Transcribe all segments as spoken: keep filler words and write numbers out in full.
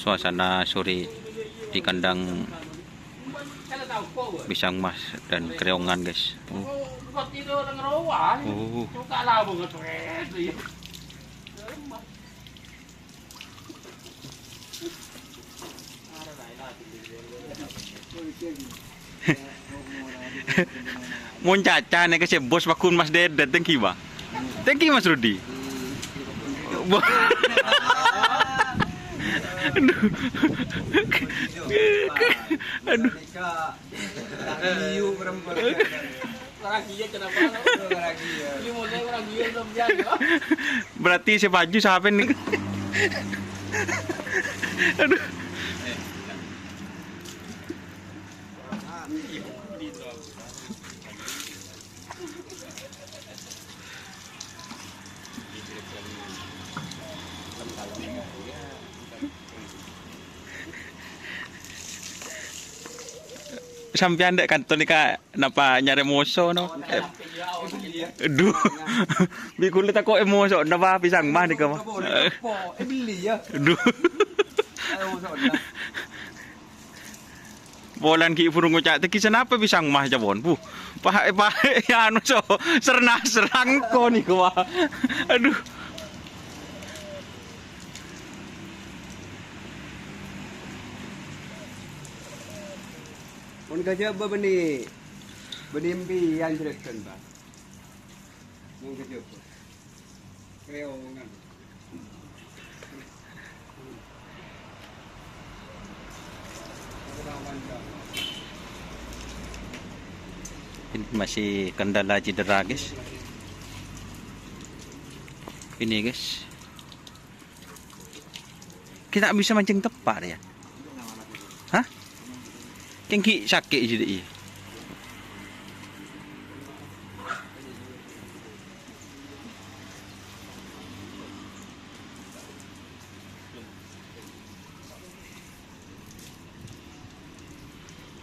Suasana sore di kandang pisang mas dan kereongan, guys. Tuh. Oh. Mon caca nèka sè bos paggun Mas Dedet, thank you, Bang. Thank you, Mas Rudi. Aduh. Aduh. Orang gila kenapa? Orang gila. Ini mulai orang gila belum jadi, Pak. Berarti sè baju siapa nih? Aduh. Sampèyan dâ' kanto nèka napa nyarè moso, no? Eh, aduh. Bi' kulâ tako' è moso, napa pisang mah nèka mah. Aduh. Polana ghi' buru ngoca', "Tèkèsan apa pisang mah, cabon?" Bu, pa', pa', ya, anu, so, serna-serang ko nèko, wah. Aduh. Mon kajhâbhâ bânnè, bânnè empèyan, Juragan, Pak. Mon kajhâbhâ. Kreongan. Ini masih kendala cedera, guys. Ini, guys. Kita bisa mancing teppa', ya? Hah? Kèng ghi' sakè' jâriyâ.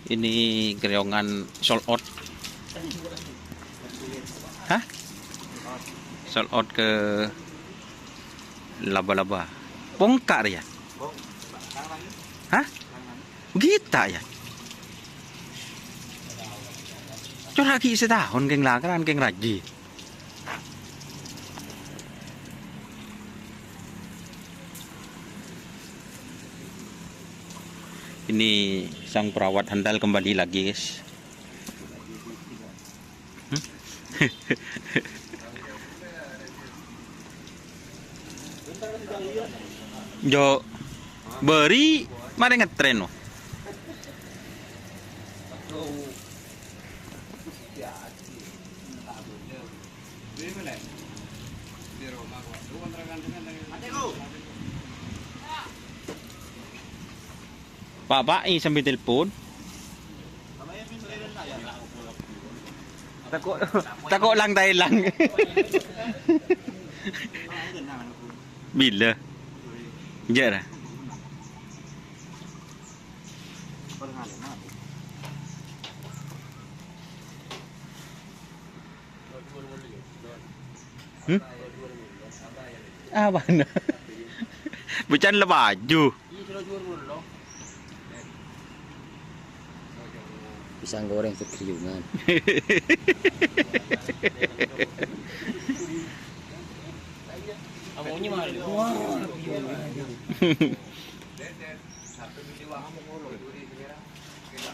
Ini kereongan sold out. Hah? Sold out ke laba-laba. Pongka' rèya? Hah? Gita' ya? Cora' ghi' sataon kèng lakaran kèng rajhi. Ini sang perawat handal kembali lagi, guys. Hmm? Jo, bâri' marè ngetrèn, no. Pak, Pak, ini sambil telepon. Tako', tako' lang Thailand. Bilâ? Enjâ' ra. Hmm? Apana? Bâcana la baju. Pisang goreng segriyungan.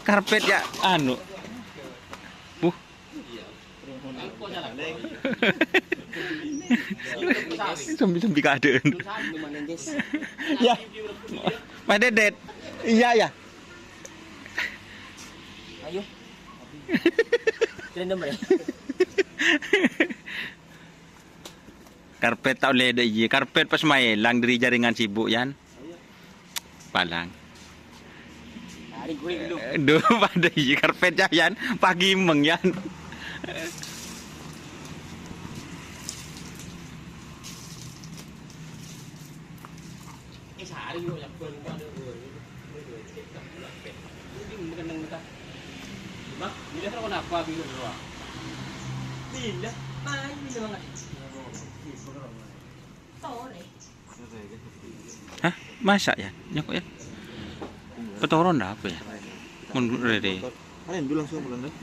Karpet ya, anu. Buh. Sambi-sambi kaadaan. Ya. Mas Dedet. Iya, ya. Ayo. Karpet ta' ollè dâ' iyâ. Karpet pas maèlang dâri jaringan sibuk, Yan. Palang. Duh, padâ iyâ karpet, Yan. Pagimeng, Yan. Hah? Masa ya? Nyokok ya? Petoron dah apa ya? Mun rere. Kalian dulu langsung pulang deh.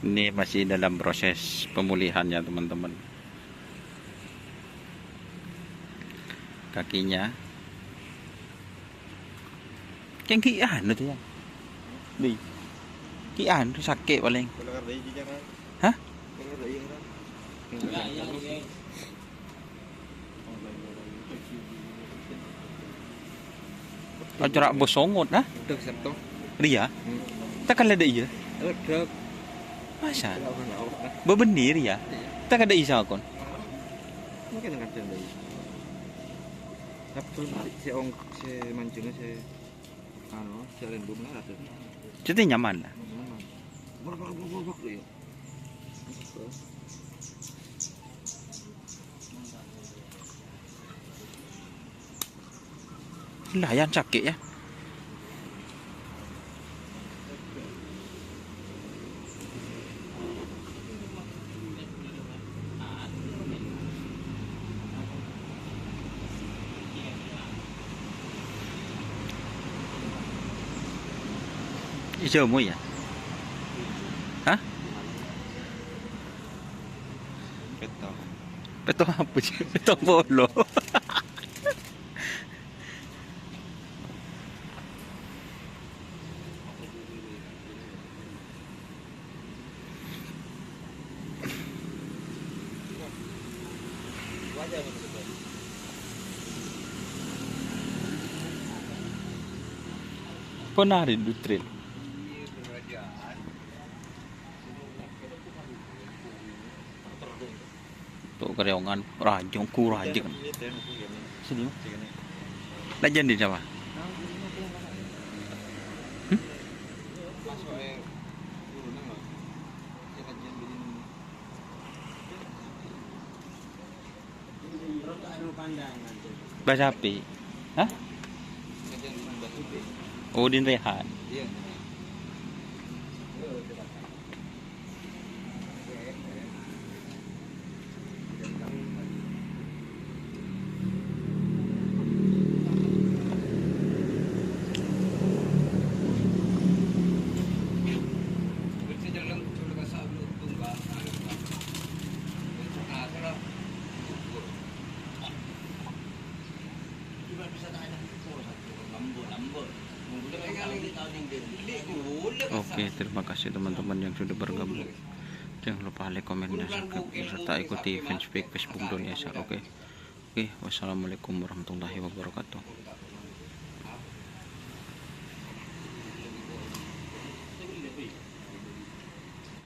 Ini masih dalam proses pemulihannya, teman-teman. Kakinya. Kèng ghi' anu to, ya. Dhi. Ghi' anu, sakè' palèng. Hah? Acara bos songot, ha? Udah, Sabtu. Riya? Hmm. Ta' kala dâ' iyâ? Udah. Masa? Bâbânnè riya? Iya. Ta' kala isa kon? Mungkin kadang dâ' iyâ. Sabtu sè ong-, sè mancèngnga sè, anu, sè rendung lah, ada. Jadi nyaman lah. Nyaman. Brak, brak, brak, brak, brak, iya. Lumayan sakè', ya. Ijâ mo, ya? Hah? Pètto. Pètto apa sih? Pètto polo. Ponari Dutril. To' karèyongan, rajâ, ku rajâ kan. Sini, Mas. Lajân di siapa? Hmm? Bahasa apa? Hah? Udin Rehan. Oke, terima kasih teman-teman yang sudah bergabung. Jangan lupa like, komen, dan subscribe, serta ikuti fanspage Facebook Dunia Sar. Oke. Oke, wassalamualaikum warahmatullahi wabarakatuh.